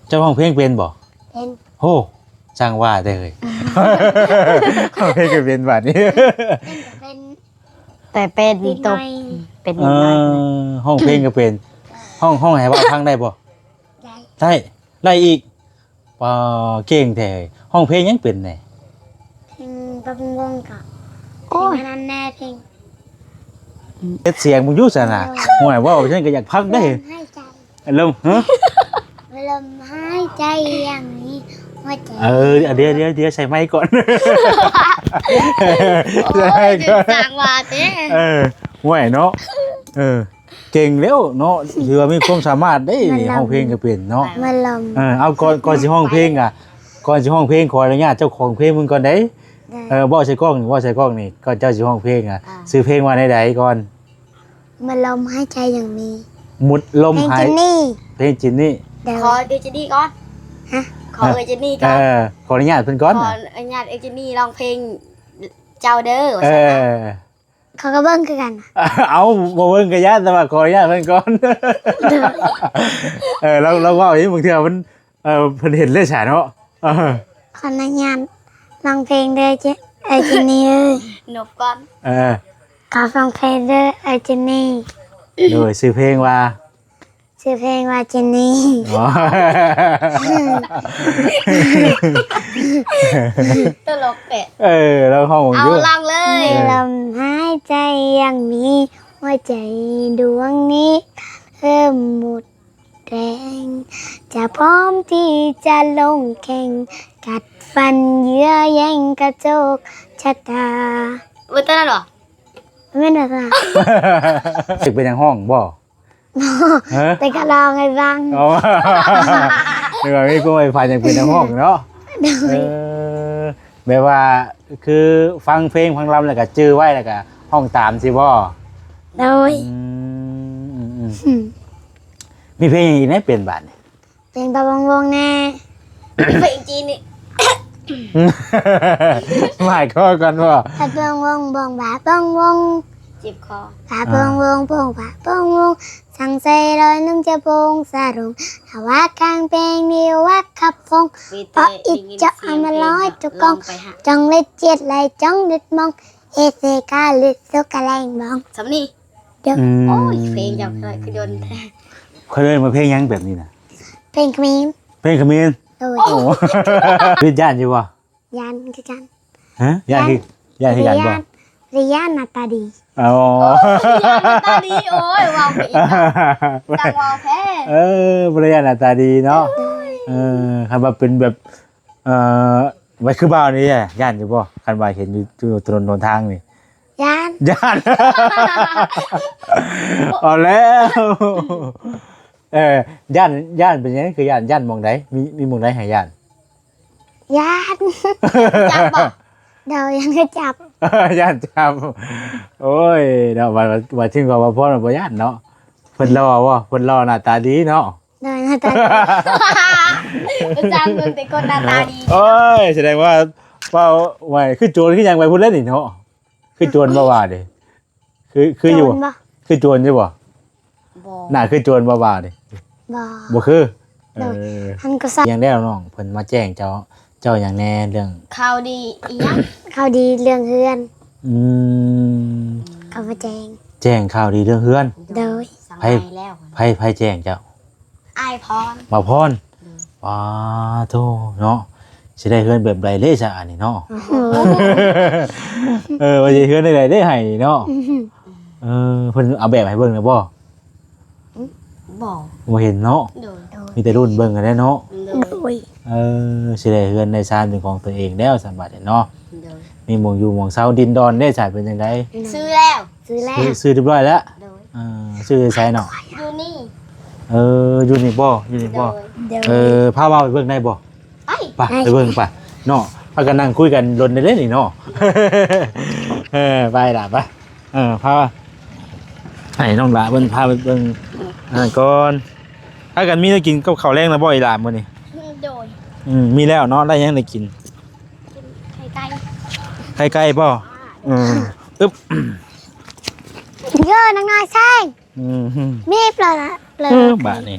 ເຈົ້າຮ້ອງເພງເປັນບໍ່? ເປັນ. ໂອ້ ຊ່າງວ່າແທ້ເອີຍ ຮ້ອງເພງກໍເປັນບາດນີ້ ເປັນ ແຕ່ເປັນ ເປັນໂຕ ເປັນ ເອີ ເປັນນ້ອຍ ເອີ ຮ້ອງເພງກໍເປັນ. ຮ້ອງ ຮ້ອງໃຫ້ເວົ້າຟັງໄດ້ບໍ່? ໄດ້ ໄດ້ ໄດ້ອີກ. ປາ ເກັ່ງແທ້. ຮ້ອງເພງຫຍັງເປັນແດ່? ເພງປະວົງໆ ກໍ ໂອ້ຍ ເພງອັນນັ້ນແດ່ ເພງ ເຮັດສຽງມຶງຢູ່ຊັ້ນນະ. ໂອ້ຍ ໂອ້ຍ ເວົ້າຊັ້ນກໍຢາກຟັງເດ້. ລົມຫາຍໃຈ ລົມ ຮະ? ລົມຫາຍໃຈຍັງມີຫົວໃຈ. ເອີ ດຽວ ດຽວ ດຽວ ໃສ່ໄມກ່ອນ ໂອ້ຍ ໃສ່ໄມກ່ອນ ຈາກວ່າແທ້. ເອີ ຫ້ວຍເນາະ ເອີ. ເກັ່ງແລ້ວເນາະ ຖືວ່າມີຄວາມສາມາດເດ້. ມັນລຳ ຮ້ອງເພງກໍເປັນເນາະ ມັນລຳ. ເອີ ເອົາ ກ່ອນ ກ່ອນຊິຮ້ອງເພງອະ ກ່ອນຊິຮ້ອງເພງ ຂໍອະນຸຍາດເຈົ້າຂອງເພງເບິ່ງກ່ອນເດ້. ໄດ້ ເອີ ເວົ້າໃສ່ກ້ອງນີ້ ເວົ້າໃສ່ກ້ອງນີ້ ກ່ອນເຈົ້າຊິຮ້ອງເພງອະ. ອ່າ ຊື່ເພງວ່າແນວໃດກ່ອນ? ໝົດລົມຫາຍໃຈຍັງມີ ໝົດລົມຫາຍ ເພງຈິນນີ້ ເພງຈິນນີ້. ໂດຍ ຂໍເອື້ອຍຈິນນີ້ກ່ອນ. ຮະ? ຂໍເອື້ອຍຈິນນີ້ກ່ອນ. ເອີ ຂໍອະນຸຍາດເພິ່ນກ່ອນ ຂໍອະນຸຍາດເອື້ອຍຈິນນີ້ຮ້ອງເພງເຈົ້າເດີ ວ່າຊັ້ນ. ເອີ ເຂົາກໍເບິ່ງຄືກັນ. ເອົ້າ ບໍ່ເບິ່ງກໍຢ້ານ ແຕ່ວ່າຂໍອະນຸຍາດເພິ່ນກ່ອນ. ເອີ ລາວ ລາວເວົ້າອີກ ບາງເທື່ອເພິ່ນ ເອີ ເພິ່ນເຫັນເລີຍຊະເນາະ. ເອີ ຂໍອະນຸຍາດຮ້ອງເພງເດີ ເຈ- ເອີຍ ເຈນນີເອີຍ. ນົບກ່ອນ. ເອີ ຂໍຟັງເພງເດີ ເອີຍ ເຈນນີ. ໂດຍ ຊື່ເພງວ່າ? ຊື່ເພງວ່າເຈນນີ. ອໍ ຕະຫຼົກແທ້. ເອີ ລອງຮ້ອງເບິ່ງດູ. ເອົາ ລອງເລີຍ. ເອີ ລົມຫາຍໃຈຍັງມີ ຫົວໃຈດວງນີ້ເລີ່ມໝົດແຮງ ຈະພ້ອມທີ່ຈະລົງແຂ່ງ ກັດຟັນເຍືອແຍ່ງກະໂຈກຊະຕາ. ເອີ ຕົວນັ້ນບໍ່? ແມ່ນບໍ່? ເປັນຫຍັງຮ້ອງບໍ່? ຮະ? ແຕ່ກໍລອງໃຫ້ຟັງ. ອໍ ນຶກວ່າມີຄວາມໃຝ່ຝັນຢາກເປັນນັກຮ້ອງເນາະ. ໂດຍ ເອີ ແບບວ່າຄືຟັງເພງຟັງລຳແລ້ວກໍຈື່ໄວ້ ແລ້ວກໍຮ້ອງຕາມຊີ້ບໍ່? ໂດຍ ອືມ ອືມ ອືມ ອືມ ມີເພງຫຍັງອີກແດ່ເປັນບາດນີ້? ເພງປາວົງວົງແດ່ ເພງຈີນນີ້ ໝາຍຄວາມກ່ອນບໍ່? ປາວົງວົງ ບົງບາບົງວົງ ເຈັບຄໍ ປາວົງວົງ ບົງບາບົງວົງ ສັງໄຊລອຍໜຶ່ງຈະບົງສະລົງ ລະຫວ່າງກາງເພງມີວັກຂັບຟອງ ເພາະອິດຈະເອົາມາລອຍຕຸກກອງ ຈອງເລັດເຈັດໄລຈອງເລັດມອງ ເອເຊກາເລັດໂຊກະແລງບອງ ສ່ຳນີ້. ໂດຍ ອືມ ໂອ້ຍ ເພງເຈົ້າຄືດົນແທ້. ເຂົາເອີ້ນວ່າເພງຫຍັງແບບນີ້ນະ? ເພງຂະເໝນ. ເພງຂະເໝນ? ໂດຍ ໂອ້ ເປັນຢ້ານຢູ່ບໍ່? ຢ້ານຄືກັນ. ຮະ? ຢ້ານຄື ຢ້ານຄືກັນບໍ່? ບໍ່ໄດ້ຢ້ານ ບໍ່ໄດ້ຢ້ານ ໜ້າຕາດີ. ອໍ ໂອ້ຍ ຢ້ານໜ້າຕາດີ. ໂອ້ຍ ເວົ້າໄປອີກເນາະ ຊ່າງເວົ້າແທ້. ເອີ ບໍ່ໄດ້ຢ້ານໜ້າຕາດີເນາະ. ໂດຍ ເອີ ຄັນວ່າເປັນແບບ ເອີ ໄວ້ຄືບ່າວນີ້ ຢ້ານຢູ່ບໍ່? ຄັນວ່າເຫັນຢູ່ ຢູ່ຖະໜົນຫົນທາງນີ້ ຢ້ານ ຢ້ານ. ເອົາແລ້ວ ເອີ ຢ້ານ ຢ້ານເປັນຫຍັງຄືຢ້ານ? ຢ້ານໝ່ອງໃດ? ມີ ມີໝ່ອງໃດໃຫ້ຢ້ານ? ຢ້ານຈັບບໍ່? ໂດຍ ຢ້ານຈັບ ຢ້ານຈັບ. ໂອ້ຍເນາະ ວ່າ ວ່າ ວ່າເຖິງວ່າ ວ່າພອນບໍ່ຢ້ານເນາະ. ເພິ່ນຫຼໍ່ບໍ່? ເພິ່ນຫຼໍ່ໜ້າຕາດີເນາະ. ໂດຍ ໜ້າຕາດີ ປະຈຳເບິ່ງແຕ່ຄົນໜ້າຕາດີ. ໂອ້ຍ ສະແດງວ່າ ເວົ້າໄວ້ ຄືໂຈນຄືຫຍັງໄປພຸ້ນແລ້ວນີ້ເນາະ. ຄືໂຈນບໍ່ວ່າເດ້? ຄື ຄືຢູ່ ໂຈນບໍ່? ຄືໂຈນຢູ່ບໍ່? ບໍ່ ໜ້າຄືໂຈນບໍ່ວ່າເດ້? ບໍ່ ບໍ່ຄື. ໂດຍ ເອີ ຫັ້ນກໍຊະ ຫຍັງແລ້ວນ້ອງເພິ່ນມາແຈ້ງເຈົ້າ ເຈົ້າຫຍັງແດ່ເລື່ອງຂ່າວດີອີຫຍັງ? ຂ່າວດີເລື່ອງເຮືອນ. ອືມ ເຂົາມາແຈ້ງ ແຈ້ງຂ່າວດີເລື່ອງເຮືອນ. ໂດຍ ໄຜ ໄຜ ໄຜແຈ້ງເຈົ້າ? ອ້າຍພອນ ບ່າວພອນ. ອືມ ປາໂທເນາະ ຊິໄດ້ເຮືອນແບບໃດເດ້ຊະອັນນີ້ເນາະ? ໂອ້ໂຫ ເອີ ວ່າຊິເຮືອນໃດເດ້ໃຫ້ນີ້ເນາະ? ອືມ ເອີ ເພິ່ນເອົາແບບໃຫ້ເບິ່ງແລ້ວບໍ່? ອືມ ບໍ່ ບໍ່ເຫັນເນາະ. ໂດຍ ໂດຍ ມີແຕ່ລຸ້ນເບິ່ງຫັ້ນແຫຼະເນາະ. ໂດຍ ໂດຍ ເອີ ຊິໄດ້ເຮືອນໄດ້ຊານເປັນຂອງຕົວເອງແລ້ວ ສຳບັດນີ້ເນາະ. ໂດຍ ມີໝ່ອງຢູ່ໝ່ອງເຊົາ ດິນດອນເດ້ຊະ ເປັນຈັ່ງໃດ? ຊື້ແລ້ວ ຊື້ແລ້ວ ຊື້ ຊື້ຮຽບຮ້ອຍແລ້ວ. ໂດຍ ເອີ ຊື້ຢູ່ໃສເນາະ? ຢູ່ນີ້. ເອີ ຢູ່ນີ້ບໍ່? ຢູ່ນີ້ບໍ່? ໂດຍ ໂດຍ ເອີ ພາເຮົາໄປເບິ່ງໄດ້ບໍ່? ໄປ ໄປ ໄປເບິ່ງໄປເນາະ. ພາກັນນັ່ງຄຸຍກັນດົນເດ້ນີ້ເນາະ. ເອີ ໄປລະ ໄປ. ເອີ ພາ ໃຫ້ນ້ອງຫຼ້າເພິ່ນພາໄປເບິ່ງ ອ່າ ກ່ອນ. ພາກັນມີແນວກິນກັບເຂົ້າແລງແລ້ວບໍ່ອີຫຼ້າມື້ນີ້? ໂດຍ ອືມ ມີແລ້ວເນາະ. ໄດ້ຫຍັງໄດ້ກິນ? ກິນໄຂ່ໄກ່ ໄຂ່ໄກ່ບໍ່? ອືມ ອຶບ ເດີ ນາງນ້ອຍແຊງ. ອືມ ມີປະ ເອີ ບາດນີ້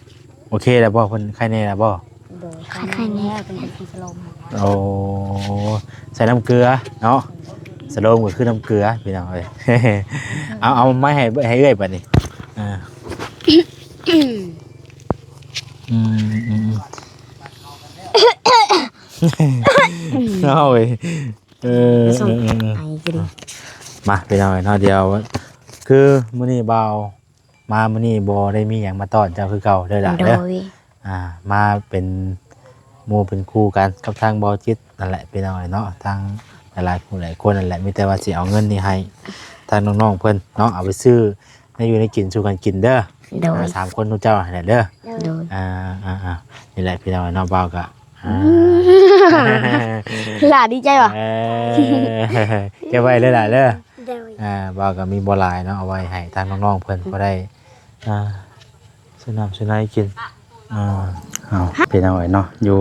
ໂອເຄແລ້ວບໍ່? ເພິ່ນໄຄແນ່ແລ້ວບໍ່? ໂດຍ ໄຄແນ່ ເປັນ ເປັນສະໂລມ. ໂອ້ ໃສ່ນ້ຳເກືອເນາະ ສະໂລມກໍຄືນ້ຳເກືອ ພີ່ນ້ອງເອີຍ. ເອົາ ເອົາໄມ້ໃຫ້ ໃຫ້ເອື້ອຍບັດນີ້. ອ່າ ອືມ ອືມ ອືມ ເອົາເວີຍ. ເອີ ເອີ ເອີ ມາ ພີ່ນ້ອງເອີຍເນາະ ດຽວ ຄືມື້ນີ້ບ່າວມາມື້ນີ້ບໍ່ໄດ້ມີຫຍັງມາຕ້ອນເຈົ້າຄືເກົ່າເດີຫຼະເດີ. ໂດຍ ອ່າ ມາເປັນໝູ່ເປັນຄູ່ກັນກັບທາງບໍ່ຈິດນັ້ນແຫຼະ ພີ່ນ້ອງເອີຍເນາະ ທາງຫຼາຍໆຜູ້ຫຼາຍຄົນນັ້ນແຫຼະ ມີແຕ່ວ່າຊິເອົາເງິນນີ້ໃຫ້ທາງນ້ອງໆເພິ່ນເນາະ ເອົາໄປຊື້ແນວຢູ່ແນວກິນສູ່ກັນກິນເດີ. ໂດຍ ອ່າ ສາມຄົນຂອງເຈົ້າຫັ້ນແຫຼະເດີ. ໂດຍ ອ່າ ອ່າ ນີ້ແຫຼະ ພີ່ນ້ອງເນາະ ບ່າວກະ ອ່າ ຫຼ້ານດີໃຈຫວາ? ເອີ ເກັບໄວ້ເລີຍຫຼ້າເດີ. ໂດຍ ອ່າ ບ່າວກະມີບໍ່ຫຼາຍເນາະ ເອົາໄວ້ໃຫ້ທາງນ້ອງໆເພິ່ນພໍໄດ້ ອ່າ ຊື້ນ້ຳຊື້ໃນກິນ. ອ່າ ເອົາ ພີ່ນ້ອງເອີຍເນາະ ຢູ່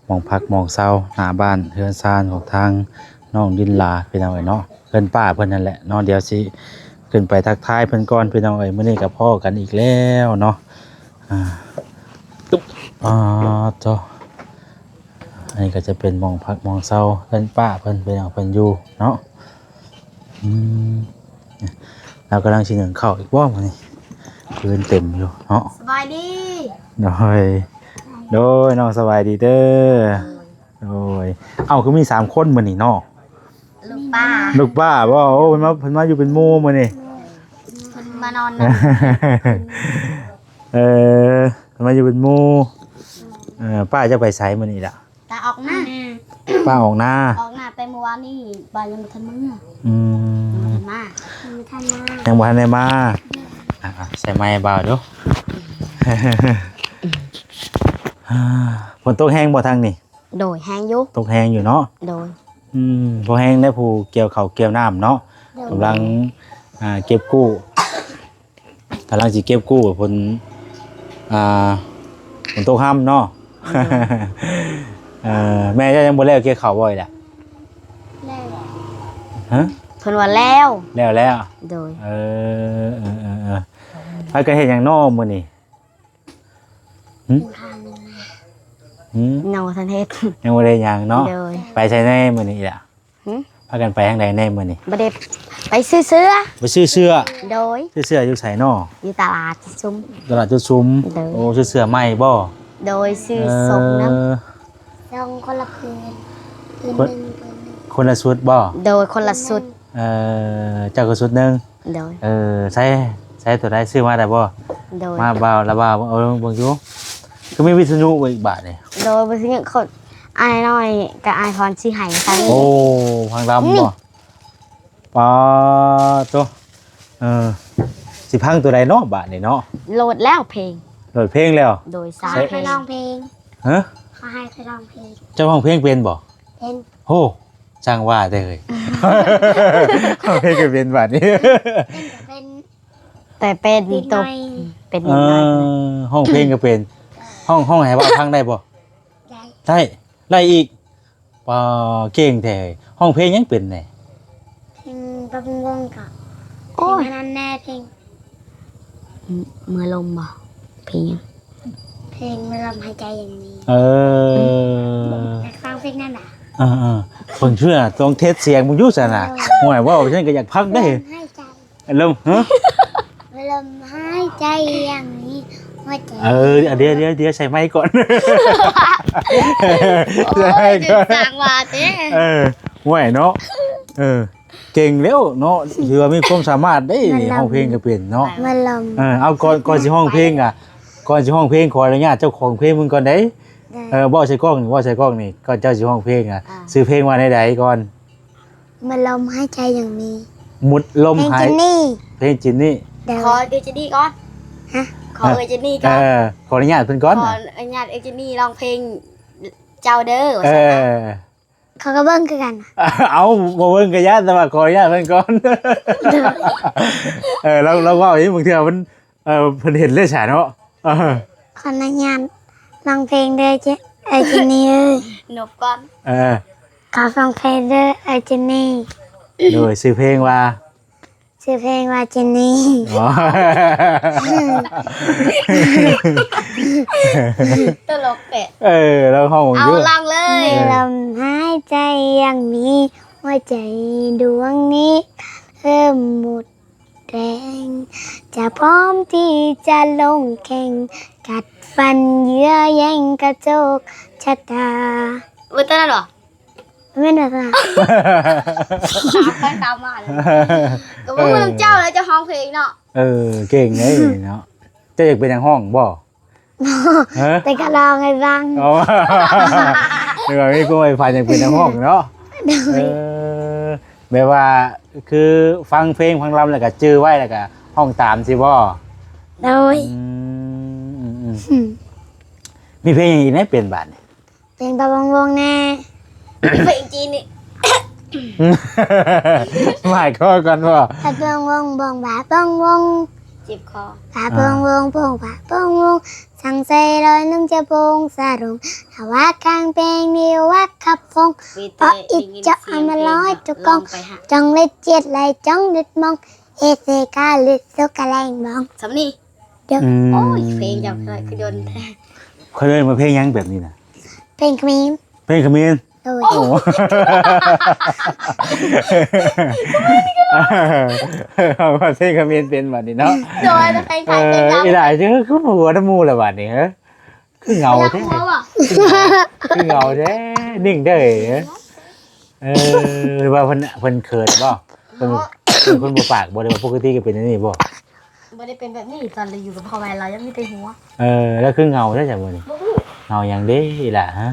ໝ່ອງພັກໝ່ອງເຊົາ ໜ້າບ້ານເຮືອນຊານຂອງທາງນ້ອງດິນລາ ພີ່ນ້ອງເອີຍເນາະ ເຮືອນປ້າເພິ່ນນັ້ນແຫຼະເນາະ. ດຽວຊິຂຶ້ນໄປທັກທາຍເພິ່ນກ່ອນ ພີ່ນ້ອງເອີຍ. ມື້ນີ້ກໍພໍ້ກັນອີກແລ້ວເນາະ. ອ່າ ຕຶບ ອ່າ ໂຕ ອັນນີ້ກໍຈະເປັນໝ່ອງພັກໝ່ອງເຊົາເຮືອນປ້າເພິ່ນ ພີ່ນ້ອງ ເພິ່ນຢູ່ເນາະ. ອືມ ລາວກຳລັງຊິໜຶ້ງເຂົ້າອີກບໍ່ມື້ນີ້? ຄືນເຕັມຢູ່ເນາະ. ສະບາຍດີ. ໂດຍ ໂດຍ ນ້ອງສະບາຍດີເດີ. ໂດຍ ເອົ້າ ຄືມີສາມຄົນມື້ນີ້ເນາະ? ລູກປ້າ ລູກປ້າບໍ່? ໂອ້ ເພິ່ນມາ ເພິ່ນມາຢູ່ເປັນໝູ່ມື້ນີ້ ເພິ່ນມານອນນຳ. ເອີ ເພິ່ນມາຢູ່ເປັນໝູ່. ເອີ ປ້າຈະໄປໃສມື້ນີ້ລະ? ຕາອອກນາ ປ້າອອກນາ ອອກນາໄປມື້ວານນີ້ ປ້າຍັງບໍ່ທັນມາ. ອືມ ຍັງບໍ່ທັນມາ ຍັງບໍ່ທັນມາ ຍັງບໍ່ທັນໄດ້ມາ. ອ່າ ໃສ່ໄມໃຫ້ບ່າວດູ. ຝົນຕົກແຮງບໍ່ທາງນີ້? ໂດຍ ແຮງຢູ່ ຕົກແຮງຢູ່ເນາະ. ໂດຍ ອືມ ພໍແຮງໄດ້ ຜູ້ກ່ຽວເຂົ້າກ່ຽວນ້ຳເນາະ. ໂດຍ ກຳລັງ ອ່າ ເກັບກູ້ ກຳລັງຊິເກັບກູ້ ເພິ່ນ ອ່າ ຝົນຕົກຮຳເນາະ. ເອີ ແມ່ເຈົ້າຍັງບໍ່ແລ້ວກ່ຽວເຂົ້າບໍ່ອີກລະ? ແລ້ວ ຮະ? ເພິ່ນວ່າແລ້ວ ແລ້ວແລ້ວ. ໂດຍ ເອີ ເອີ ເອີ ເອີ ພາກັນເຮັດຫຍັງເນາະມື້ນີ້? ຫຶ? ຫຶ? ຍັງບໍ່ທັນເຮັດ ຍັງບໍ່ໄດ້ຫຍັງເນາະ. ໂດຍ ໄປໃສແດ່ມື້ນີ້ລະ? ຫຶ? ພາກັນໄປທາງໃດແດ່ມື້ນີ້? ບໍ່ໄດ້ ໄປຊື້ເສື້ອ ໄປຊື້ເສື້ອ. ໂດຍ ຊື້ເສື້ອຢູ່ໃສເນາະ? ຢູ່ຕະຫຼາດຈຸດຊຸມ ຕະຫຼາດຈຸດຊຸມ. ໂດຍ ໂອ້ ຊື້ເສື້ອໃໝ່ບໍ່? ໂດຍ ຊື້ ເອີ ສົມນຳ ສອງຄົນລະຜືນ ຜືນ ຄົນ ໜຶ່ງ ຜືນໜຶ່ງ ຄົນລະຊຸດບໍ່? ໂດຍ ຄົນລະຊຸດ. ເອີ ເຈົ້າກໍຊຸດໜຶ່ງ. ໂດຍ ເອີ ໃຊ້ ໃຊ້ຕົວໃດ ຊື້ມາໄດ້ບໍ່? ໂດຍ ມາບ່າວລະບ່າວເບິ່ງ ເອີ ເບິ່ງຢູ່ ຄືມີວິທະຍຸອີກບາດນີ້. ໂດຍ ວິທະຍຸ ຄົນ ອ້າຍນ້ອຍກັບອ້າຍພອນຊິໃຫ້ຟັງ. ໂອ້ ຟັງລຳບໍ່? ປາໂຕ ເອີ ຊິຟັງຕົວໃດເນາະບາດນີ້ເນາະ? ໂຫຼດແລ້ວເພງ ໂຫຼດເພງແລ້ວ. ໂດຍ ສາມ ເພງ ເພງ ເຂົາໃຫ້ຂ້ອຍຮ້ອງເພງ. ຮະ? ເຂົາໃຫ້ຂ້ອຍຮ້ອງເພງ. ເຈົ້າຮ້ອງເພງເປັນບໍ່? ເປັນ. ໂອ້ ຊ່າງວ່າແທ້ເຮີ້ຍ ຮ້ອງເພງກໍເປັນບາດນີ້. ເປັນ ເປັນ ແຕ່ເປັນ ເປັນ ໂຕ ເປັນ ເອີ ເປັນ ຮ້ອງເພງກໍເປັນ. ຮ້ອງ ຮ້ອງໃຫ້ເວົ້າຟັງໄດ້ບໍ່? ໄດ້ ໄດ້ ໄດ້ອີກ. ປາ ເກັ່ງແທ້ ຮ້ອງເພງຫຍັງເປັນແດ່? ເພງປາບຸງວົງກະ ໂອ້ຍ ເພງອັນນັ້ນແດ່ ເພງ ເມື່ອລົມບໍ່? ເພງຫຍັງ? ເພງເມື່ອລົມຫາຍໃຈຢ່າງນີ້. ເອີ ຢາກຟັງເພງນັ້ນນະ. ເອີໆ ເບິ່ງເທື່ອ ຕ້ອງເທສສຽງເບິ່ງຢູ່ຊັ້ນນະ. ໂອ້ຍ ໂອ້ຍ ເວົ້າຊັ້ນກໍຢາກຟັງເດ້. ເມື່ອລົມຫາຍໃຈ ລົມ ຮະ? ເມື່ອລົມຫາຍໃຈຢ່າງນີ້ ຫົວໃຈ. ເອີ ດຽວໆໆ ໃສ່ໄມກ່ອນ ໃສ່ໄມກ່ອນ. ໂອ້ຍ ສ້າງວ່າແທ້. ເອີ ໂອ້ຍເນາະ ເອີ ເກັ່ງແລ້ວເນາະ ຖືວ່າມີຄວາມສາມາດເດ້. ເມື່ອລົມ ຮ້ອງເພງກໍເປັນເນາະ. ເມື່ອລົມ ເອີ ເອົາ ກ່ອນ ກ່ອນຊິຮ້ອງເພງອະ ກ່ອນຊິຮ້ອງເພງ ຂໍອະນຸຍາດເຈົ້າຂອງເພງເບິ່ງກ່ອນເດ້. ໄດ້ ເອີ ເວົ້າໃສ່ກ້ອງນີ້ ເວົ້າໃສ່ກ້ອງນີ້ ກ່ອນເຈົ້າຊິຮ້ອງເພງອະ ອ່າ ຊື່ເພງວ່າແນວໃດກ່ອນ? ໝົດລົມຫາຍໃຈຢ່າງນີ້ ໝົດລົມຫາຍ ເພງຈິນນີ້ ເພງຈິນນີ້. ໂດຍ ຂໍເອື້ອຍຈິນນີ້ກ່ອນ. ຮະ? ຂໍເອື້ອຍຈິນນີ້ກ່ອນ. ເອີ ຂໍອະນຸຍາດເພິ່ນກ່ອນ. ຂໍອະນຸຍາດເອື້ອຍຈິນນີ້ຮ້ອງເພງເຈົ້າເດີ ວ່າຊັ້ນ. ເອີ ເຂົາກໍເບິ່ງຄືກັນ. ເອົ້າ ບໍ່ເບິ່ງກໍຢ້ານ ແຕ່ວ່າຂໍອະນຸຍາດເພິ່ນກ່ອນ. ໂດຍ ເອີ ລາວ ລາວເວົ້າອີກ ບາງເທື່ອມັນ ເອີ ເພິ່ນເຫັນເລີຍຊະເນາະ. ເອີ ຂໍອະນຸຍາດຮ້ອງເພງເດີ ເອື້ອຍຈິນນີ້ເອີຍ. ນົບກ່ອນ. ເອີ ຂໍຟັງເພງເດີ ເອື້ອຍຈິນນີ້. ໂດຍ ຊື່ເພງວ່າ? ຊື່ເພງວ່າຈິນນີ້. ອໍ ເພງ ຕະຫຼົກແທ້. ເອີ ລາວຮ້ອງເບິ່ງ ເອົາ ຢູ່ ລຳເລີຍ. ເອີ ໃນລຳຫາຍໃຈຍັງມີ ຫົວໃຈດວງນີ້ເລີ່ມໝົດແຮງ ຈະພ້ອມທີ່ຈະລົງແຂ່ງ ກັດຟັນເຍືອແຍ່ງກະໂຈກຊະຕາ. ເບິ່ງຕົວນັ້ນບໍ່? ແມ່ນວ່າ ຕາມໄປຕາມມາເລີຍ. ກໍບໍ່ຮູ້ນຳເຈົ້າແລ້ວ ເຈົ້າຮ້ອງເພງເນາະ. ເອີ ເກັ່ງເດ້ເນາະ. ເຈົ້າຢາກເປັນນັກຮ້ອງບໍ່? ຮະ? ແຕ່ກໍລອງໃຫ້ຟັງ. ອໍ ນຶກວ່າມີຄວາມໃຝ່ຝັນຢາກເປັນນັກຮ້ອງເນາະ. ໂດຍ. ເອີ ແບບວ່າຄືຟັງເພງຟັງລຳແລ້ວກໍຈື່ໄວ້ ແລ້ວກໍຮ້ອງຕາມຊີ້ບໍ່? ໂດຍ. ອືມ ອືມ ອືມ ອືມ ມີເພງຫຍັງອີກແດ່ເປັນບາດນີ້? ເພງປາວົງວົງແດ່. ເພງຈີນນີ້ ໝາຍຄອກກ່ອນບໍ່? ປາວົງວົງ ບົງບາບົງວົງ ເຈັບຄໍ. ປາວົງວົງ ບົງບາບົງວົງ ສັງໄຊລອຍໜຶ່ງຈະບົງສະຫຼົງ ຖ້າວ່າກາງເພງນີ້ວ່າຂັບຟົງ ເພາະອິດເຈາະອາມາລອຍທຸກກອງ ຈອງເລັດເຈັດໄລຈອງເລັດມອງ ເອເຊກາເລັດໂຊກະແລງມອງ ສ່ຳນີ້. ເດີ. ອືມ ໂອ້ຍ ເພງເຈົ້າຄືດົນແທ້. ເຂົາເອີ້ນວ່າເພງຫຍັງແບບນີ້ນະ? ເພງຂະເໝນ. ເພງຂະເໝນ? ໂດຍ. ໂອ້ ເຮົາວ່າເພງຂະເໝນເປັນບາດນີ້ເນາະ. ໂດຍ ແຕ່ເພງໄທເປັນ. ເອີ ອີ່ຫຼ້າ ຄື ຄືບໍ່ຫົວນຳໝູ່ລະບາດນີ້ ເອີ. ຄືເຫງົາແທ້ ຄືເຫງົາແທ້ ນິ່ງເດີ້. ເອີ ວ່າເພິ່ນ ເພິ່ນເຂີນບໍ່? ເພິ່ນ ເພິ່ນຄົນບໍ່ປາກບໍ່ ຫຼືວ່າປົກກະຕິກໍເປັນແນວນີ້ບໍ່? ບໍ່ໄດ້ເປັນແບບນີ້ ຕອນລາວຢູ່ກັບພໍ່ແມ່ລາວຍັງມີແຕ່ຫົວ. ເອີ ແລ້ວຄືເຫງົາແທ້ຊັ້ນມື້ນີ້? ບໍ່ຮູ້. ເຫງົາຫຍັງເດ້ອີ່ຫຼ້າ ຮະ?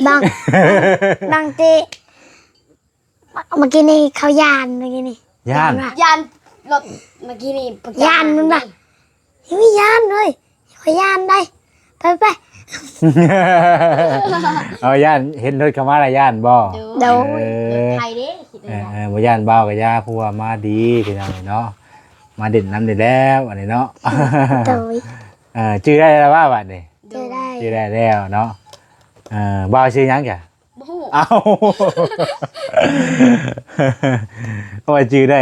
ບາງ ບາງທີ ເມື່ອກີ້ນີ້ເຂົາຢ້ານ ເມື່ອກີ້ນີ້ ຢ້ານ ຢ້ານວ່າ ຢ້ານລົດ ເມື່ອກີ້ນີ້ ຢ້ານມັນວ່າ ເອີ ຢ້ານເວີຍ ຂ້ອຍຢ້ານໄດ໋ ໄປໆ. ເອົາ ຢ້ານ ເຫັນລົດເຂົ້າມາແລ້ວຢ້ານບໍ່? ໂດຍ. ໂດຍ. ເອີ ລົດໄທເດ້ ຄິດວ່າ ເອີ ບໍ່ຢ້ານບ່າວກໍຢ່າ ຜູ້ວ່າມາດີ ພີ່ນ້ອງເນາະ ມາຫຼິ້ນນຳນີ້ແລ້ວ ອັນນີ້ເນາະ. ໂດຍ. ເອີ ຈື່ໄດ້ແລ້ວວ່າບາດນີ້? ໂດຍ. ຈື່ໄດ້ ຈື່ໄດ້ແລ້ວເນາະ. ເອີ ບ່າວຊື່ຫຍັງກະ? ບໍ່ຮູ້. ເອົ້າ ເອົາໄວ້ຈື່ໄດ້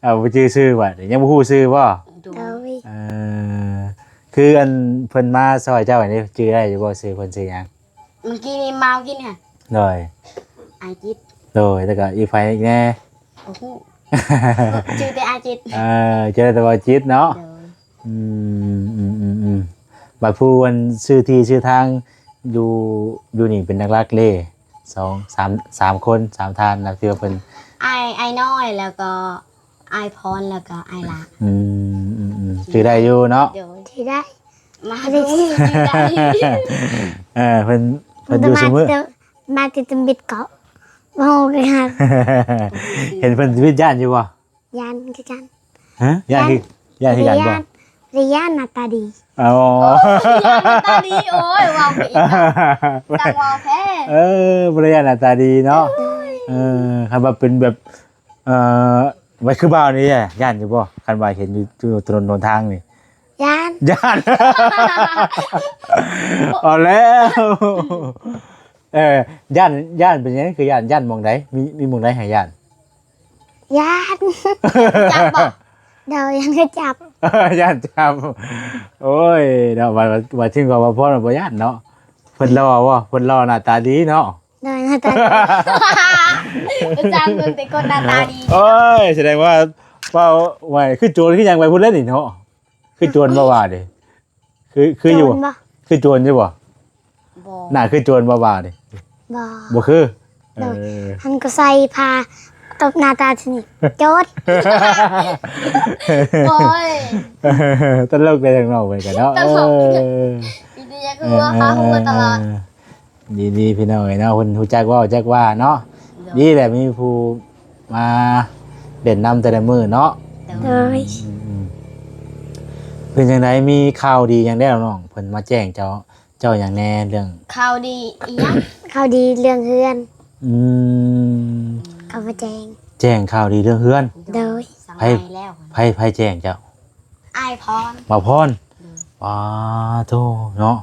ເອົາໄປຈື່ຊື່ບາດນີ້ ຍັງບໍ່ຮູ້ຊື່ບໍ່? ໂດຍ. ເອີ ຄືອັນເພິ່ນມາຊ່ອຍເຈົ້ານີ້ ຈື່ໄດ້ຢູ່ບໍ່ ຊື່ເພິ່ນຊື່ຫຍັງ? ເມື່ອກີ້ນີ້ ມາເມື່ອກີ້ນີ້. ໂດຍ. ອາຈິດ. ໂດຍ ແລ້ວກໍອີກໃຜອີກແດ່? ບໍ່ຮູ້ ຈື່ແຕ່ອາຈິດ. ເອີ ຈື່ໄດ້ແຕ່ວ່າອາຈິດເນາະ. ໂດຍ. ອືມ ອືມ ອືມ ອືມ ບັດຜູ້ອັນຊື່ທີ່ຊື່ທາງຢູ່ ຢູ່ນີ້ເປັນຫຼັກໆເດ້ ສອງ ສາມ ສາມຄົນ ສາມທ່ານນະ ທີ່ວ່າເພິ່ນ ອ້າຍ ອ້າຍນ້ອຍ ແລ້ວກໍອ້າຍພອນ ແລ້ວກໍອ້າຍຫຼ້າ. ອືມ ອືມ ອືມ ຈື່ໄດ້ຢູ່ເນາະ. ໂດຍ. ຈື່ໄດ້ ມາດູ ຈື່ໄດ້. ເອີ ເພິ່ນ ເພິ່ນຢູ່ຊຸມື້ ມາແຕ່ຕຳບິດເກາະ ບໍ່ຮູ້ຄືກັນ. ເຫັນເພິ່ນທຳອິດຢ້ານຢູ່ບໍ່? ຢ້ານຄືກັນ. ຮະ? ຢ້ານຄື ຢ້ານຄືກັນບໍ່? ບໍ່ໄດ້ຢ້ານ ບໍ່ໄດ້ຢ້ານໜ້າຕາດີ. ອໍ ໂອ້ຍ ຢ້ານໜ້າຕາດີ ໂອ້ຍ ເວົ້າໄປອີກເນາະ ຊ່າງເວົ້າແທ້. ເອີ ບໍ່ໄດ້ຢ້ານໜ້າຕາດີເນາະ. ໂອ້ຍ ເອີ ຄັນວ່າເປັນແບບ ເອີ ໄວ້ຄືບ່າວນີ້ ຢ້ານຢູ່ບໍ່? ຄັນວ່າເຫັນຢູ່ ຢູ່ຖະໜົນຫົນທາງນີ້ ຢ້ານ ຢ້ານ. ເອົາແລ້ວ ເອີ ຢ້ານ ຢ້ານເປັນຫຍັງຄືຢ້ານ? ຢ້ານໝ່ອງໃດ? ມີ ມີໝ່ອງໃດໃຫ້ຢ້ານ? ຢ້ານ ຈັບບໍ່? ໂດຍ ຢ້ານເຂົາຈັບ. ຢ້ານຈັບ. ໂອ້ຍເນາະ ວ່າ ວ່າ ວ່າເຖິງວ່າ ວ່າພວກນັ້ນບໍ່ຢ້ານເນາະ. ເພິ່ນຫຼໍ່ບໍ່? ເພິ່ນຫຼໍ່ໜ້າຕາດີເນາະ. ໂດຍ ໜ້າຕາດີ ປະຈຳເບິ່ງແຕ່ຄົນໜ້າຕາດີ. ໂອ້ຍ ສະແດງວ່າ ເວົ້າໄວ້ ຄືໂຈນຄືຫຍັງໄປພຸ້ນແລ້ວນີ້ເນາະ. ຄືໂຈນບໍ່ວ່າເດ້? ຄື ຄືຢູ່ບໍ່? ໂຈນບໍ່? ຄືໂຈນຢູ່ບໍ່? ບໍ່. ໜ້າຄືໂຈນບໍ່ວ່ານີ້? ບໍ່. ບໍ່ຄື? ໂດຍ. ເອີ ຫັ້ນກໍໃສ່ຜ້າຕົບໜ້າຕາຊະນີ້ ໂຈນ. ໂອ້ຍ ຕະຫຼົກໄດ້ທາງນອກເພິ່ນກໍເນາະ. ຕະຫຼົກ ເອີ ມີແຕ່ຢາກຫົວ ເອີ ພາຫົວຕະຫຼອດ. ເອີ ເອີ ເອີ ດີໆ ພີ່ນ້ອງເອີຍເນາະ ເພິ່ນຮູ້ຈັກເວົ້າຈັກວ່າເນາະ. ໂດຍ. ດີແຫຼະ ມີຜູ້ມາເຫຼັ້ນນຳແຕ່ລະມື້ເນາະ. ໂດຍ. ອືມ ເປັນຈັ່ງໃດ ມີຂ່າວດີຫຍັງແດ່ນ້ອງ? ເພິ່ນມາແຈ້ງເຈົ້າ ເຈົ້າຫຍັງແດ່ເລື່ອງ ຂ່າວດີອີຫຍັງ? ຂ່າວດີເລື່ອງເຮືອນ. ອືມ ເຂົາມາແຈ້ງ ແຈ້ງຂ່າວດີເລື່ອງເຮືອນ. ໂດຍ. ໄຜ ໃຜ ໃຜແຈ້ງເຈົ້າ? ອ້າຍພອນ ບ່າວພອນ. ໂດຍ. ປາໂທເນາະ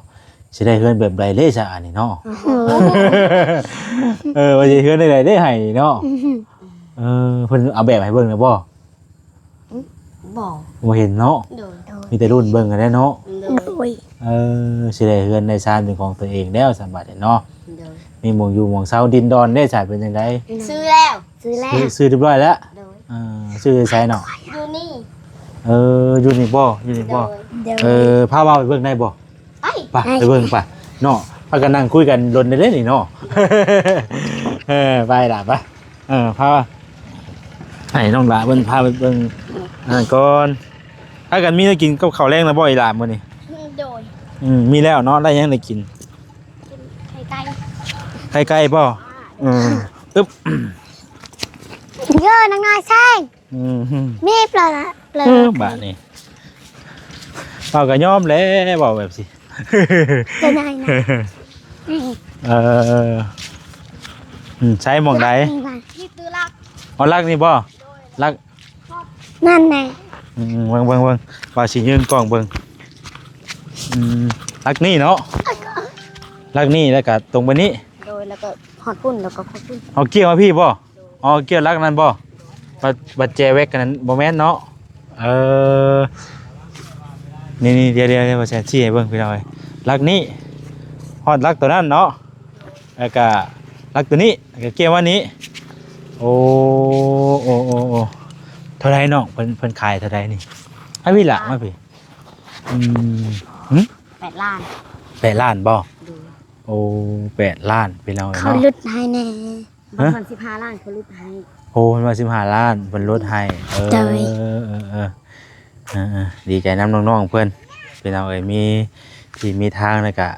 ຊິໄດ້ເຮືອນແບບໃດເດ້ຊະອັນນີ້ເນາະ? ໂອ້ໂຫ ເອີ ວ່າຊິເຮືອນໃດເດ້ໃຫ້ເນາະ? ເອີ ເພິ່ນເອົາແບບໃຫ້ເບິ່ງແລ້ວບໍ່? ບໍ່ ບໍ່ເຫັນເນາະ. ໂດຍ. ມີແຕ່ລຸ້ນເບິ່ງຫັ້ນແຫຼະເນາະ. ໂດຍ. ໂດຍ. ເອີ ຊິໄດ້ເຮືອນໄດ້ຊານເປັນຂອງຕົວເອງແລ້ວຊັ້ນບາດນີ້ເນາະ. ໂດຍ ມີໝ່ອງຢູ່ໝ່ອງເຊົາ ດິນດອນເດ້ຊະ ເປັນຈັ່ງໃດ? ຊື້ແລ້ວ ຊື້ແລ້ວ ຊື້ ຊື້ຮຽບຮ້ອຍແລ້ວ. ໂດຍ ເອີ ຊື້ຢູ່ໃສເນາະ? ຢູ່ນີ້ ເອີ ຢູ່ນີ້ບໍ່? ຢູ່ນີ້ບໍ່? ໂດຍ ໂດຍ ເອີ ພາເວົ້າໄປເບິ່ງໄດ້ບໍ່? ໄປ ໄປ ໄປເບິ່ງໄປເນາະ. ພາກັນນັ່ງຄຸຍກັນດົນແລ້ວເດ້ນີ້ເນາະ. ເອີ ໄປລະ ໄປ. ເອີ ພາ ໃຫ້ນ້ອງຫຼ້າເພິ່ນພາໄປເບິ່ງອັນນັ້ນກ່ອນ. ພາກັນມີແນວກິນກັບເຂົ້າແລງແລ້ວບໍ່ອີຫຼ້າມື້ນີ້? ໂດຍ ອືມ ມີແລ້ວເນາະ. ໄດ້ຫຍັງໄດ້ກິນ? ກິນໄຂ່ໄກ່ ໄຂ່ໄກ່ບໍ່? ອືມ ອຶບ ເຢີ ນາງນາຍແຊງ ອືມ ມີປະ ປະ ເອີ ບາດນີ້ ເວົ້າກໍຍອມແຫຼະ ເວົ້າແບບຊີ້ ຈະໄດ້ນະ. ເອີ ອືມ ໃຊ້ໝ່ອງໃດ? ນີ້ຄືຫຼັກ ອໍ ຫຼັກນີ້ບໍ່? ຫຼັກ ນັ້ນແຫຼະ ອືມ ເບິ່ງ ເບິ່ງ ເບິ່ງ ວ່າຊິຍື່ນກ້ອງເບິ່ງ. ອືມ ຫຼັກນີ້ເນາະ ຫຼັກນີ້ ແລ້ວກໍຕົງໄປນີ້. ໂດຍ ແລ້ວກໍຮອດພຸ້ນ ແລ້ວກໍຮອດພຸ້ນ. ເອົາກ້ຽວມາພີ້ບໍ່? ອໍ ກ້ຽວຫຼັກນັ້ນບໍ່? ບັດ ບັດແຈແວັກອັນນັ້ນບໍ່ແມ່ນເນາະ. ເອີ ນີ້ໆ ດຽວໆ ດຽວ ວ່າຊິຊີ້ໃຫ້ເບິ່ງພີ່ນ້ອງເອີຍ. ຫຼັກນີ້ ຮອດຫຼັກຕົວນັ້ນເນາະ ແລ້ວກະຫຼັກຕົວນີ້ ແລ້ວກະກ້ຽວມານີ້. ໂອ້ ໂອ້ ໂອ້ ໂອ້ ເທົ່າໃດນ້ອງ? ເພິ່ນ ເພິ່ນຂາຍເທົ່າໃດນີ້? ມາພີ້ລະ ມາພີ້. ອືມ ຫຶ? ແປດລ້ານ ແປດລ້ານບໍ່? ໂດຍ ໂອ້ ແປດລ້ານ ພີ່ນ້ອງເອີຍ ເຂົາເນາະ ຫຼຸດໃຫ້ແດ່. ຮະ? ເພິ່ນວ່າສິບຫ້າລ້ານ ເຂົາຫຼຸດໃຫ້. ໂອ້ ເພິ່ນວ່າສິບຫ້າລ້ານ ເພິ່ນຫຼຸດໃຫ້. ເອີ ໂດຍ ເອີ ເອີ ເອີ ເອີ ເອີ ດີໃຈນຳນ້ອງໆເພິ່ນ ພີ່ນ້ອງເອີຍ ມີທີ່ມີທາງ ແລ້ວກະ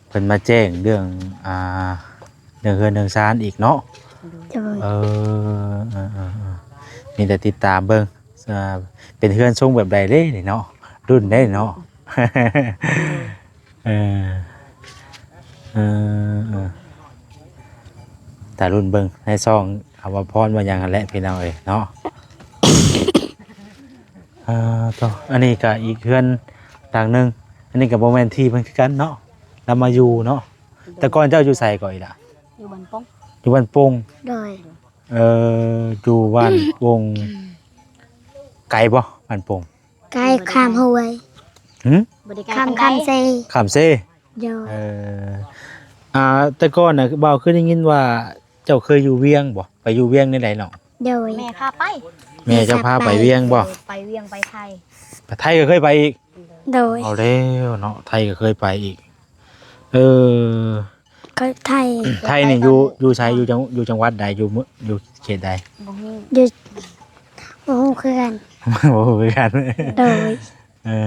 ເພິ່ນມາແຈ້ງເລື່ອງ ອ່າ ເລື່ອງເຮືອນເລື່ອງຊານອີກເນາະ. ໂດຍ ເອີ ເອີ ເອີ ເອີ ມີແຕ່ຕິດຕາມເບິ່ງ ອ່າ ເປັນເຮືອນຊົງແບບໃດເດ້ນີ້ເນາະ ລຸ້ນໄດ້ເນາະ. ເອີ ເອີ ເອີ ຕາລຸ້ນເບິ່ງໃນຊ່ອງອາວະພອນວ່າຫຍັງຫັ້ນແຫຼະ ພີ່ນ້ອງເອີຍເນາະ. ເອີ ໂຕ ອັນນີ້ກະອີກເຮືອນຫຼັງໜຶ່ງ ອັນນີ້ກະບໍ່ແມ່ນທີ່ເພິ່ນຄືກັນເນາະ ລາວມາຢູ່ເນາະ. ແຕ່ກ່ອນເຈົ້າຢູ່ໃສເກາະອີ່ຫຼ້າ? ຢູ່ບ້ານປົງ ຢູ່ບ້ານປົງ. ໂດຍ ເອີ ຢູ່ບ້ານປົງ ໄກບໍ່ ບ້ານປົງ? ໄກ ຂ້າມຫ້ວຍ. ຫື? ບໍ່ໄດ້ໄກ ຂ້າມ ປານໃດ ຂ້າມເຊ ຂ້າມເຊ. ໂດຍ ເອີ ອ່າ ແຕ່ກ່ອນນະ ບ່າວຄືໄດ້ຍິນວ່າເຈົ້າເຄີຍຢູ່ວຽງບໍ່? ໄປຢູ່ວຽງແນວໃດນ້ອງ? ໂດຍ ແມ່ພາໄປ ແມ່ເຈົ້າພາໄປວຽງບໍ່? ໂດຍ ໄປວຽງ ໄປໄທ ໄປໄທກໍເຄີຍໄປອີກ. ໂດຍ ເອົາແລ້ວເນາະ ໄທກໍເຄີຍໄປອີກ. ເອີ ໄທ ໄທນີ້ຢູ່ ຢູ່ໃສ? ຢູ່ຈັງ ຢູ່ຈັງຫວັດໃດ? ຢູ່ເມືອງ ຢູ່ເຂດໃດ? ບໍ່ຮູ້ ຢູ່ ບໍ່ຮູ້ຄືກັນ ບໍ່ຮູ້ຄືກັນ. ໂດຍ ເອີ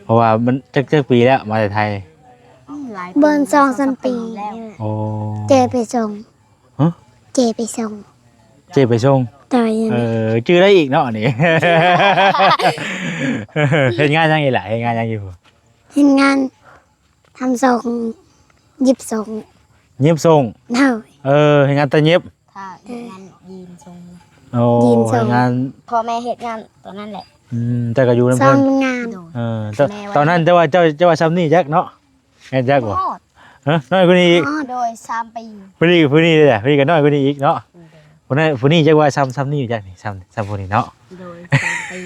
ເພາະວ່າມັນຈັກ ຈັກປີແລ້ວມາແຕ່ໄທ? ອືມ ຫຼາຍປີ ເບິ່ງ ສອງສາມປີແລ້ວ. ໂອ້ ເຈໄປສົ່ງ. ຮະ? ເຈໄປສົ່ງ ເຈໄປສົ່ງ. ໂດຍ ເອີ ຈື່ໄດ້ອີກເນາະນີ້. ເຮັດງານຫຍັງອີກລະ? ເຮັດງານຫຍັງຢູ່? ເຮັດງານ ທຳສົ່ງ ຫຍິບສົ່ງ ຫຍິບສົ່ງ. ໂດຍ ເອີ ເຮັດງານຕັດຫຍິບ. ຖ້າເຮັດງານ ເອີ ຢີນສົ່ງ. ໂອ້ ຢີນສົ່ງ ເຮັດງານ ພໍ່ແມ່ເຮັດງານຕອນນັ້ນແຫຼະ. ອືມ ເຈົ້າກໍຢູ່ນຳເພິ່ນ ໂຮງງານ. ໂດຍ ເອີ ແຕ່ແມ່ວ່າ ຕອນນັ້ນເຈົ້າວ່າ ເຈົ້າ ເຈົ້າວ່າຊ່ຳນີ້ຈັກເນາະ ແມ່ນຈັກບໍ່? ຮອດ ຮະ? ນ້ອຍກວ່ານີ້ອີກ. ຮອດ ໂດຍ ສາມປີ. ຜູ້ນີ້ ຜູ້ນີ້ແຫຼະ ຜູ້ນີ້ກໍນ້ອຍກວ່ານີ້ອີກເນາະ. ໂດຍ ຜູ້ນັ້ນ ຜູ້ນີ້ຈັກວ່າຊ່ຳ ຊ່ຳນີ້ຈັກນີ້ ຊ່ຳ ຊ່ຳຜູ້ນີ້ເນາະ. ໂດຍ ສາມປີ.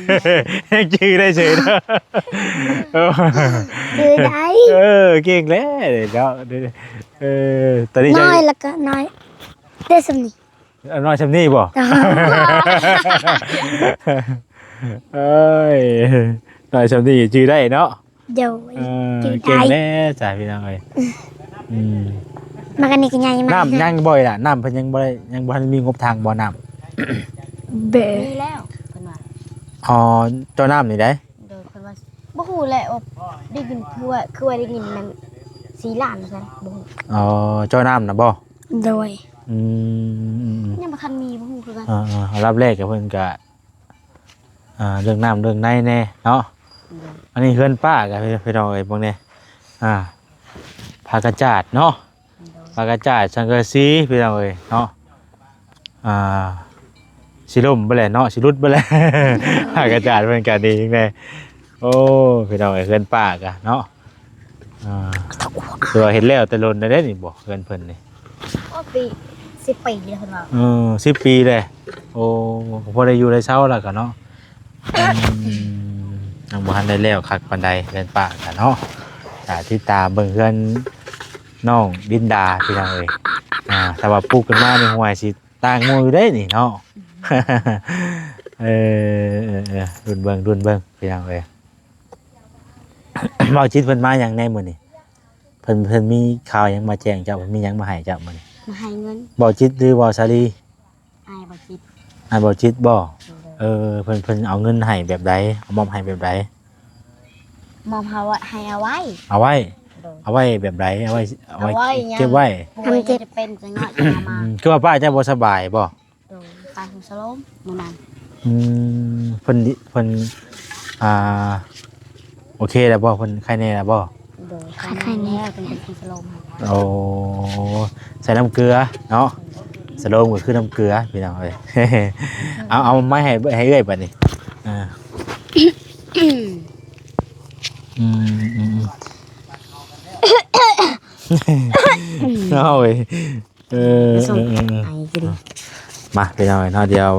ຍັງຈື່ໄດ້ເສີຍເນາະ. ໂອ້ ຈື່ໄດ້. ເອີ ເກັ່ງແຫຼະເນາະ. ເອີ ຕອນນີ້ນ້ອຍ ແລ້ວກໍນ້ອຍ ໄດ້ຊ່ຳນີ້ ນ້ອຍຊ່ຳນີ້ບໍ່? ໂອ້ຍ ນ້ອຍຊ່ຳນີ້ຈື່ໄດ້ເນາະ. ໂດຍ ເອີ ຈື່ໄດ້ ເກັ່ງແດ່ຈ້າ ພີ່ນ້ອງເອີຍ. ອືມ ມາກັນນີ້ກໍໃຫຍ່ມາກ. ນ້ຳຍັງບໍ່ລະ? ນ້ຳເພິ່ນຍັງບໍ່ໄດ້ ຍັງບໍ່ທັນມີງົບຖັງບໍ່ນ້ຳ? ເບ ມີແລ້ວເພິ່ນວ່າ. ອໍ ເຈາະນ້ຳນີ້ໃດ? ໂດຍ ເພິ່ນວ່າ ບໍ່ຮູ້ແຫຼະ ໄດ້ຍິນຄືວ່າ ຄືວ່າໄດ້ຍິນມັນສີ່ລ້ານວ່າຊັ້ນ ບໍ່ຮູ້. ອໍ ເຈາະນ້ຳນະບໍ່? ໂດຍ ອືມ ອືມ ອືມ ຍັງບໍ່ທັນມີ ບໍ່ຮູ້ຄືກັນ. ອ່າໆ ອັນດັບແລກກໍເພິ່ນກະ ອ່າ ເລື່ອງນ້ຳເລື່ອງໃນແດ່ເນາະ. ໂດຍ ອັນນີ້ເຮືອນປ້າກໍ ພີ່ນ້ອງເອີຍ ເບິ່ງແດ່ ອ່າ ຜ້າກະຈາດເນາະ. ໂດຍ ຜ້າກະຈາດ ສັງກະສີ ພີ່ນ້ອງເອີຍເນາະ. ອ່າ ຊິລົ້ມໄປແລ້ວເນາະ ຊິຫຼຸດໄປແລ້ວ ຜ້າກະຈາດເພິ່ນກະດີແດ່. ໂອ້ ພີ່ນ້ອງເອີຍ ເຮືອນປ້າກະເນາະ. ອ່າ ຄືວ່າເຮັດແລ້ວແຕ່ດົນແລ້ວເດ້ນີ້ບໍ່ ເຮືອນເພິ່ນນີ້? ໂອ້ ປີ ສິບປີແລ້ວເພິ່ນວ່າ. ເອີ ສິບປີແລ້ວ. ໂອ້ ກໍພໍໄດ້ຢູ່ໄດ້ເຊົາແລ້ວກະເນາະ. ອືມ ຍັງບໍ່ທັນໄດ້ແລ້ວຄັກປານໃດເຮືອນປ້າກະເນາະ. ກະຕິດຕາມເບິ່ງເຮືອນນ້ອງລິນດາພີ່ນ້ອງເອີຍ. ອ່າ ຖ້າວ່າປູກຂຶ້ນມານີ້ ຫ້ວຍ ຊິຕ່າງໝູ່ຢູ່ເດ້ນີ້ເນາະ. ເອີ ເອີ ເອີ ລຸ້ນເບິ່ງ ລຸ້ນເບິ່ງພີ່ນ້ອງເອີຍ. ເບົາຈິດເພິ່ນມາຫຍັງແດ່ມື້ນີ້? ເພິ່ນ ເພິ່ນມີຂ່າວຫຍັງມາແຈ້ງເຈົ້າ? ເພິ່ນມີຫຍັງມາໃຫ້ເຈົ້າມື້ນີ້? ມາໃຫ້ເງິນ. ເບົາຈິດ ຫຼື ເບົາສາລີ? ອ້າຍເບົາຈິດ. ອ້າຍເບົາຈິດບໍ? ໂດຍ. ເອີ ເພິ່ນ ເພິ່ນເອົາເງິນໃຫ້ແບບໃດ? ເອົາມອບໃຫ້ແບບໃດ? ມອບໃຫ້ ໃຫ້ເອົາໄວ້. ເອົາໄວ້? ໂດຍ. ເອົາໄວ້ແບບໃດ? ເອົາໄວ້ ເອົາໄວ້ ເອົາໄວ້ຫຍັງ? ເກັບໄວ້? ປ່ວຍ ທຳເຈັບ ຈະເປັນ ຈະງອດ ຈະມາ. ອືມ ຄືວ່າປ້າເຈົ້າບໍ່ສະບາຍບໍ? ໂດຍ ໄປຫົງສະໂລມມື້ນັ້ນ. ອືມ ເພິ່ນ ເພິ່ນ ອ່າ ໂອເຄແລ້ວບໍ່? ເພິ່ນໄຄແນ່ແລ້ວບໍ່? ໂດຍ ໄຄແນ່ແລ້ວ ເພິ່ນເປັນຫົງສະໂລມໃຫ້. ໂອ້ ໃສ່ນ້ຳເກືອເນາະ. ສະໂລມກໍຄືນ້ຳເກືອພີ່ນ້ອງເອີຍ. ເອົາ ເອົາໄມ້ໃຫ້ ໃຫ້ເອື້ອຍບັດນີ້. ອ່າ ອືມ ອືມ ເອົາເວີຍ. ເອີ ເອີ ເອີ ມາພີ່ນ້ອງເນາະ. ດຽວ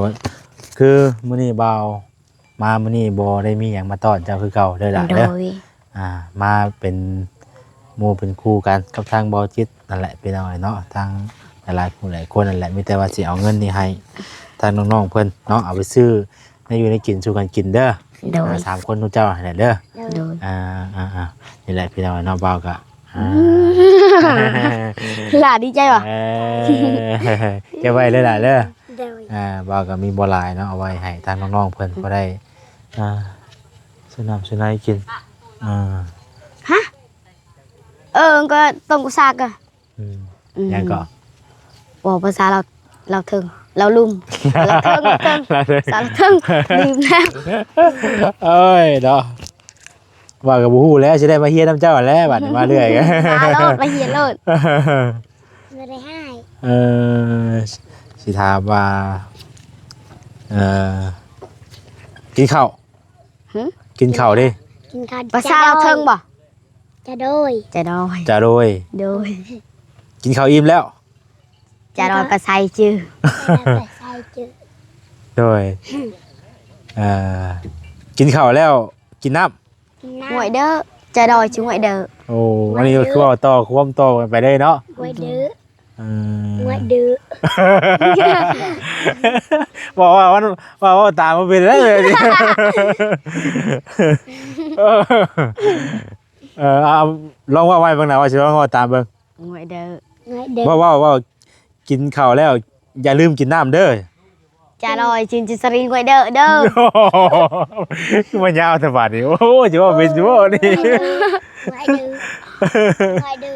ຄືມື້ນີ້ບ່າວມາມື້ນີ້ບໍ່ໄດ້ມີຫຍັງມາຕ້ອນເຈົ້າຄືເກົ່າເດີຫຼານເດີ. ໂດຍ. ອ່າ ມາເປັນໝູ່ເປັນຄູ່ກັນກັບທາງເບົາຈິດນັ້ນແຫຼະພີ່ນ້ອງເນາະ. ທາງຫຼາຍໆຜູ້ຫຼາຍຄົນນັ້ນແຫຼະ ມີແຕ່ວ່າຊິເອົາເງິນນີ້ໃຫ້ທາງນ້ອງໆເພິ່ນເນາະ ເອົາໄປຊື້ແນວຢູ່ແນວກິນສູ່ກັນກິນເດີ. ໂດຍ. ອ່າ ສາມຄົນຂອງເຈົ້າຫັ້ນແຫຼະເດີ. ໂດຍ. ອ່າ ອ່າ ນີ້ແຫຼະພີ່ນ້ອງເນາະ. ບ່າວກະ ອ່າ ຫຼານດີໃຈຫວາ? ເອີ ເກັບໄວ້ເລີຍຫຼານເດີ. ໂດຍ. ອ່າ ບ່າວກະມີບໍ່ຫຼາຍເນາະ ເອົາໄວ້ໃຫ້ທາງນ້ອງໆເພິ່ນພໍໄດ້ ອ່າ ຊື້ນ້ຳຊື້ໃນກິນ. ອ່າ ຮະ? ເອີ ກໍຕ້ອງສາກະ ອືມ ອືມ ຫຍັງກໍ? ເວົ້າພາສາລາວ ລາວເທິງ ລາວລຸ່ມ ລາວເທິງ ລາວເທິງ ລາວເທິງ ພາສາລາວເທິງ ລືມແລ້ວ. ໂອ້ຍເນາະ ວ່າກໍບໍ່ຮູ້ແລ້ວ ຊິໄດ້ມາຮຽນນຳເຈົ້າແລ້ວ ບັດນີ້ມາເລື້ອຍ ມາໂລດ ມາຮຽນໂລດ. ບໍ່ໄດ້ຮ້າຍ. ເອີ ຊິຖາມວ່າ ເອີ ກິນເຂົ້າ? ຫຶ? ກິນເຂົ້າເດ້. ກິນເຂົ້າ ພາສາລາວເທິງບໍ່? ຈະໂດຍ ຈະໂດຍ ຈະໂດຍ ໂດຍ. ກິນເຂົ້າອີ່ມແລ້ວ ຈະໂດຍ ກໍໃສ່ຈື່ ຈະໂດຍ ກໍໃສ່ຈື່. ໂດຍ. ເອີ ກິນເຂົ້າແລ້ວກິນນ້ຳ. ຫວຍເດີ ຈະໂດຍ ຈະຫວຍເດີ. ໂອ້ ອັນນີ້ກໍຄືເວົ້າຕໍ່ຄວາມຕໍ່ກັນໄປເລີຍເນາະ. ຫວຍເດີ. ເອີ ຫວຍເດີ ເວົ້າ ເວົ້າ ເວົ້າ ເວົ້າຕາມບໍ່ເປັນເລີຍ. ເອີ ເອີ ເອົາ ລອງເວົ້າໃໝ່ເບິ່ງນະ ວ່າຊິລອງເວົ້າຕາມເບິ່ງ. ຫວຍເດີ ຫວຍເດີ ເວົ້າ ເວົ້າ ເວົ້າ ກິນເຂົ້າແລ້ວຢ່າລືມກິນນ້ຳເດີ. ຈະລອຍ ຈິນຈະສະລິງ ຫວຍເດີ ເດີ. ຄືມາຍາວແຕ່ບາດນີ້ ໂອ້ ຈະເວົ້າເປັນຢູ່ບໍ່ນີ້? ຫວຍເດີ ຫວຍເດີ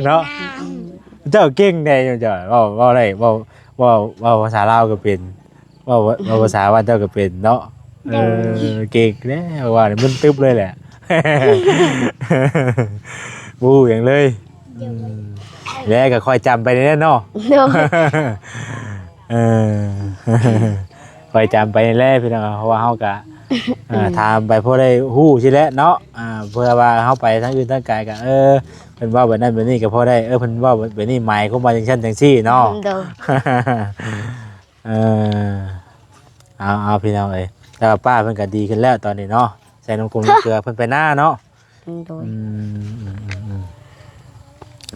ເນາະ. ເຈົ້າເກັ່ງແດ່ຢູ່ ເຈົ້າເວົ້າ ເວົ້າໄດ້ ເວົ້າ ເວົ້າ ເວົ້າພາສາລາວກໍເປັນ ເວົ້າ ເວົ້າພາສາບ້ານເຈົ້າກໍເປັນເນາະ. ເອີ ເກັ່ງແດ່ ວ່ານີ້ມຶນຕຶບເລີຍແຫຼະ ບໍ່ຮູ້ຫຍັງເລີຍ. ອືມ ແລ້ວກໍຄ່ອຍຈຳໄປແດ່ເນາະ. ໂດຍ. ເອີ ຄ່ອຍຈຳໄປແຫຼະພີ່ນ້ອງ ເພາະວ່າເຮົາກະ ເອີ ອືມ ຖາມໄປພໍໄດ້ຮູ້ຊີ້ແຫຼະເນາະ. ອ່າ ເພື່ອວ່າເຮົາໄປທາງອື່ນທາງໄກກະ ເອີ ເພິ່ນເວົ້າແບບນັ້ນແບບນີ້ກະພໍໄດ້ ເອີ ເພິ່ນເວົ້າແບບນີ້ໝາຍຄວາມວ່າຈັ່ງຊັ້ນຈັ່ງຊີ້ເນາະ. ໂດຍ. ເອີ ເອົາ ເອົາ ພີ່ນ້ອງເອີຍ ແຕ່ວ່າປ້າເພິ່ນກະດີຂຶ້ນແລ້ວຕອນນີ້ເນາະ ໃສ່ນ້ຳກົງນ້ຳເກືອ ເພິ່ນໄປນາເນາະ. ໂດຍ. ອືມ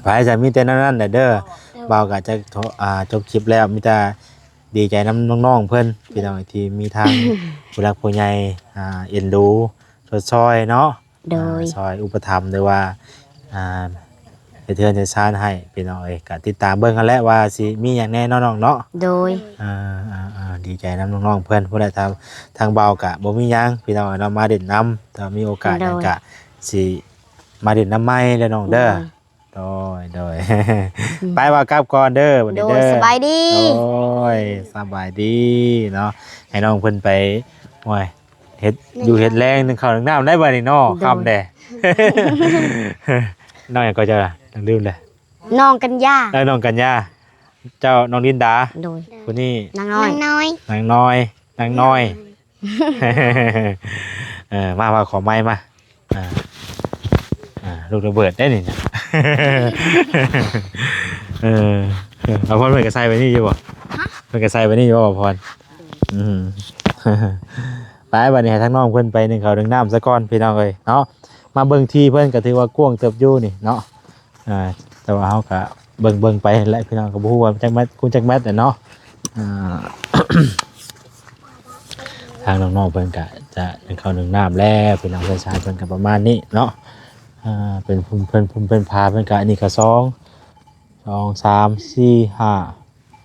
ໄປ ຈະມີແຕ່ແນວນັ້ນແຫຼະເດີ. ໂດຍ. ບ່າວກະຈະ ອ່າ ຈົບຄລິບແລ້ວ ມີແຕ່ດີໃຈນຳນ້ອງໆເພິ່ນ ພີ່ນ້ອງ ທີ່ມີທາງຜູ້ຫຼັກຜູ້ໃຫຍ່ ອ່າ ເອັນດູ ຊົດຊ່ອຍເນາະ. ໂດຍ. ອ່າ ຊ່ອຍອຸປະຖຳ ຫຼືວ່າ ອ່າ ເຮັດເຮືອນເຮັດຊານໃຫ້ພີ່ນ້ອງເອີຍ. ກະຕິດຕາມເບິ່ງຫັ້ນແຫຼະວ່າຊິມີຫຍັງແດ່ເນາະນ້ອງເນາະ. ໂດຍ. ອ່າ ອ່າ ອ່າ ດີໃຈນຳນ້ອງໆເພິ່ນ. ຜູ້ໃດທາງ ທາງບ່າວກະບໍ່ມີຫຍັງພີ່ນ້ອງເນາະ ມາຫຼິ້ນນຳ ຖ້າມີໂອກາດຫຍັງກະຊິມາຫຼິ້ນນຳໃໝ່ເດີນ້ອງເດີ. ໂດຍ. ໂດຍ ໂດຍ. ອືມ ໄປ ວ່າກັບກ່ອນເດີບັດນີ້ເດີ. ໂດຍ ສະບາຍດີ. ໂດຍ ສະບາຍດີເນາະ. ໃຫ້ນ້ອງເພິ່ນໄປ ໂອ້ຍ ເຮັດຢູ່ເຮັດແລງ ໜຶ້ງເຂົ້າໜຶ້ງນ້ຳໄດ້ບັດນີ້ເນາະ. ໂດຍ. ຄ່ຳແດ່. ນ້ອງຫຍັງກໍເຈົ້າລະ? ລືມແລ້ວ. ນ້ອງກັນຍາ. ເອີ ນ້ອງກັນຍາ. ເຈົ້ານ້ອງລິນດາ. ໂດຍ. ຜູ້ນີ້ ນາງນ້ອຍ ນາງນ້ອຍ ນາງນ້ອຍ ນາງນ້ອຍ. ເອີ ມາ ມາ ຂໍໄມມາ. ອ່າ ອ່າ ລູກລະເບີດໄດ້ນີ້ນະ. ເອີ ອາພອນເພິ່ນກະໃສ່ໄວ້ນີ້ຢູ່ບໍ່? ຮະ? ເພິ່ນກະໃສ່ໄວ້ນີ້ຢູ່ບໍ່ ອາພອນ? ອືມ. ໄປ ບັດນີ້ໃຫ້ທາງນ້ອງເພິ່ນໄປໜຶ້ງເຂົ້າໜຶ້ງນ້ຳຊະກ່ອນພີ່ນ້ອງເອີຍເນາະ. ມາເບິ່ງທີ່ເພິ່ນກໍຖືວ່າກວ້າງເຕີບຢູ່ນີ້ເນາະ. ອ່າ ແຕ່ວ່າເຮົາກໍເບິ່ງໆໄປຫັ້ນແຫຼະພີ່ນ້ອງ ກໍບໍ່ຮູ້ວ່າຈັກແມັດ ຄູນຈັກແມັດແຫຼະເນາະ. ອ່າ ທາງນ້ອງໆເພິ່ນກໍຈະໜຶ້ງເຂົ້າໜຶ້ງນ້ຳແລ້ວພີ່ນ້ອງ ເຮືອນຊານເພິ່ນກໍປະມານນີ້ເນາະ. ອ່າ ເປັນພຸ້ນເພິ່ນ ພຸ້ນເພິ່ນພາເພິ່ນກໍ ອັນນີ້ກໍສອງ ສອງ ສາມ ສີ່ ຫ້າ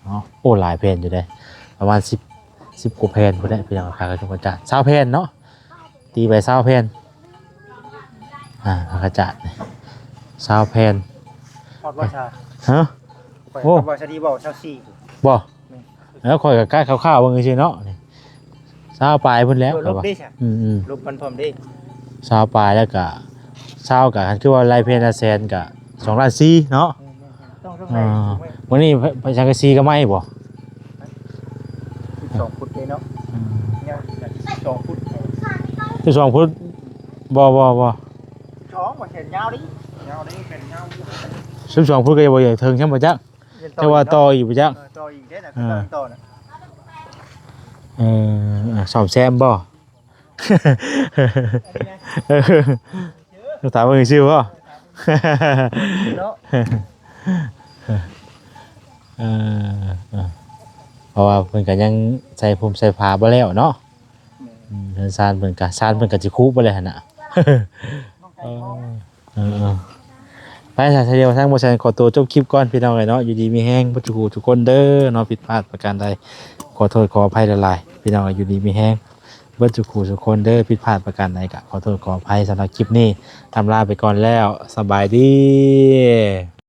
ເນາະ. ໂອ້ ຫຼາຍແຜ່ນຢູ່ເດ້ ປະມານສິບ ສິບກວ່າແຜ່ນພຸ້ນແຫຼະພີ່ນ້ອງ. ພາກັນ ຊາວແຜ່ນເນາະ ຕີໄປຊາວແຜ່ນ. ອ່າ ພາກກະຈາດນີ້ຊາວແຜ່ນ. ຮອດບໍ່ຊາ? ຮະ? ໂອ້ ຂ້ອຍວ່າຊາດີເວົ້າຊາວສີ່ ບໍ່? ແມ່ນ. ແລ້ວຂ້ອຍກໍກະຄ່າວໆເບິ່ງຊື່ໆເນາະ ນີ້ຊາວປາຍພຸ້ນແຫຼະ. ເອີ ລົບເດ້ຊະ. ອືມໆ ລົບມັນພ້ອມເດ້ ຊາວປາຍ ແລ້ວກະຊາວ ກະຄັນຄືວ່າໄລ່ແຜ່ນລະແສນກະສອງລ້ານສີ່ເນາະ. ແມ່ນໆ ຕ້ອງ ຕ້ອງ ອ່າ ໄລ່ ຕ້ອງໄລ່. ມື້ນີ້ ໄປ ໄປສັງກະສີກໍໃໝ່ບໍ່? ສິບສອງຟຸດເດ້ເນາະ. ອືມ ຍັງສິບສອງຟຸດ ສິບສອງຟຸດ. ບໍ່ ບໍ່ ບໍ່ ສອງບໍ່ແຂນຍາວເດ້ ຍາວເດ້ ແຂນຍາວຢູ່. ສິບສອງຟຸດກໍຍັງບໍ່ເຖິງຊ່ຳບໍ່ຈັກ ແຕ່ວ່າຕໍ່ອີກບໍ່ຈັກ. ເອີ ຕໍ່ອີກເດ້ນະ ເອີ ຕໍ່ນະ. ເອີ ສ້ອມແຊມບໍ່? ເອີ ຖາມເບິ່ງຊື່ບໍ່? ເນາະ ເອີ ເອີ ເພາະວ່າເພິ່ນກໍຍັງໃສ່ພົມໃສ່ຝາບໍ່ແລ້ວເນາະ. ແມ່ນ. ອືມ ເຮືອນຊານເພິ່ນກະ ຊານເພິ່ນກະຊິຄຸບໍ່ແລ້ວຫັ້ນນະ. ເອີ ເອີ ເອີ ໄປຊະ ສາຍດຽວ ທາງບໍ່ແຊນຂໍຕົວຈົບຄລິບກ່ອນພີ່ນ້ອງເອີຍເນາະ. ຢູ່ດີມີແຮງເບິດທຸກຜູ້ທຸກຄົນເດີເນາະ. ຜິດພາດປະການໃດ ຂໍໂທດຂໍອະໄພຫຼາຍໆ ພີ່ນ້ອງເອີຍ. ຢູ່ດີມີແຮງເບິດທຸກຜູ້ທຸກຄົນເດີ. ຜິດພາດປະການໃດກະຂໍໂທດຂໍອະໄພ. ສຳລັບຄລິບນີ້ ອຳລາໄປກ່ອນແລ້ວ. ສະບາຍດີ.